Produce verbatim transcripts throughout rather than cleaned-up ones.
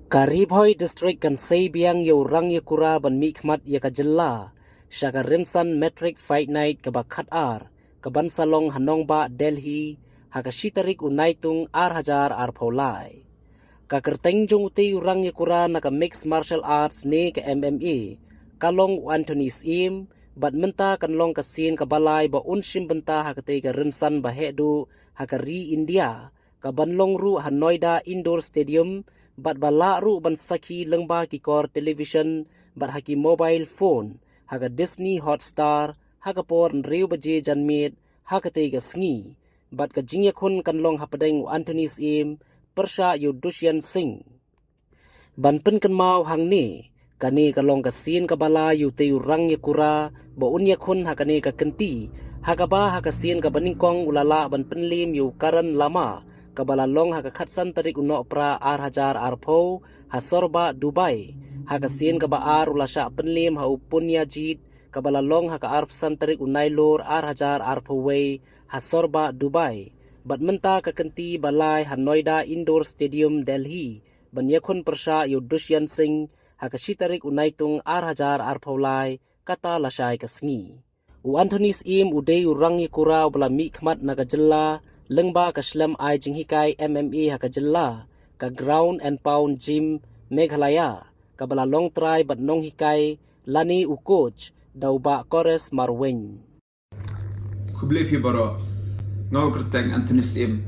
Ka Ri Bhoi District kan sei biang ïa u rang ïa kura ban mihkhmat ïa ka jylla sha ka rynsan Matric Fight Night kaba khatar, kaban sa long ha nongbah Delhi ha ka shi tarik u Naitung ar hajar arphew lai. Ka kyrteng jong utei u rang ïa kura na ka Mixed Martial Arts ne ka M M A ka long u Anthony Syiem, bad mynta kan long ka sien kaba lai ba un shim bynta ha katei ka rynsan ba heh duh ha ka ri India, kaban long ruh ha Noida Indoor Stadium, bad ba lah ruh ban sakhi lyngba ki kor television bad ha ki mobile phone ha ka Disney Hotstar ha ka por hynriew baje janmiet ha katei ka sngi. Bad ka jingïakhun kan long hapdeng u Anthony Syiem pyrshah ïa u Dushyant Singh. Ban pynkynmaw hangne, kane ka long ka sien kaba lai ïa utei u rang ïa kura ba un ïakhun ha kane ka kynti, ha kaba ha ka sien kaba nyngkong u la lah ban pynliem ïa u Karan Lama, kaba la long ha ka khatsan tarik u Nohprah ar hajar arphew ha Sorbah Dubai. Ha ka sien kaba ar u la shah pynliem ha u Punyajit, kaba la long ha ka arphew san tarik u Nailur ar hajar arphew wei ha Sorbah Dubai. Bad mynta ka kynti ba lai ha Noida Indoor Stadium, Delhi, ban ïakhun pyrshah ïa u Dushyant Singh ha ka shi tarik u Naitung ar hajar arphew lai, kata lashai ka sngi. U Anthony Syiem u dei u rang ïa kura uba la mihkhmat na ka jylla lyngba ka shlem ai jinghikai M M A ha ka jylla, ka Ground and Pound Gym Meghalaya, kaba la long trai bad nonghikai lane u coach da u Bah Kores Marwein. Khublei phi baroh. Nga u kyrteng Anthony Syiem.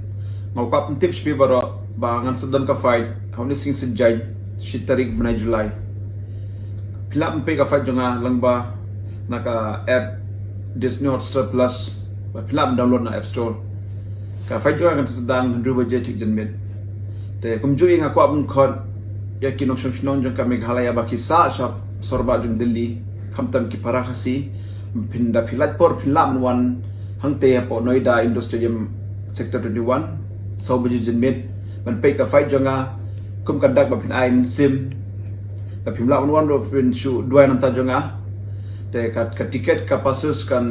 Nga u kwah pyntip sha phi baroh ba ngan sa don ka fight ha une u sngi Saitjaiñ, shi tarik bnai July. Phi lah ban peit ka fight jong nga lyngba na ka app Disney Hotstar Plus, ba phi lah ban download na App Store. Ka fight jong nga kan sa sdang hynriew baje thik janmiet. Te kumjuh nga kwah ban khot ïa ki nongshong shnong jong ka Meghalaya ba ki sah sha Sorbah jong Delhi, khamtam ki para Khasi, phin da phi lait por phin lah ban wan hangtei hapoh Noida Indoor Stadium, Sector twenty-one, saw baje janmiet, ban peit ka fight jong nga, kum ka dak ba phin ai mynsiem. Da phim lah ban wan ruh phin shu duwai na ka bynta jong nga. Te ka, ka ticket, ka passes kan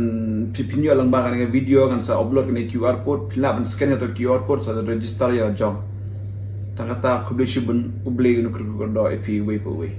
phi, phin ïoh lyngba kane ka video, ngan sa upload kane ka Q R code, phin lah ban scan kata ka Q R code sa register ïa la jong. Tang kata, khublei shibun, U Blei un kyrkhu kyrdoh ïa phi uwei pa uwei.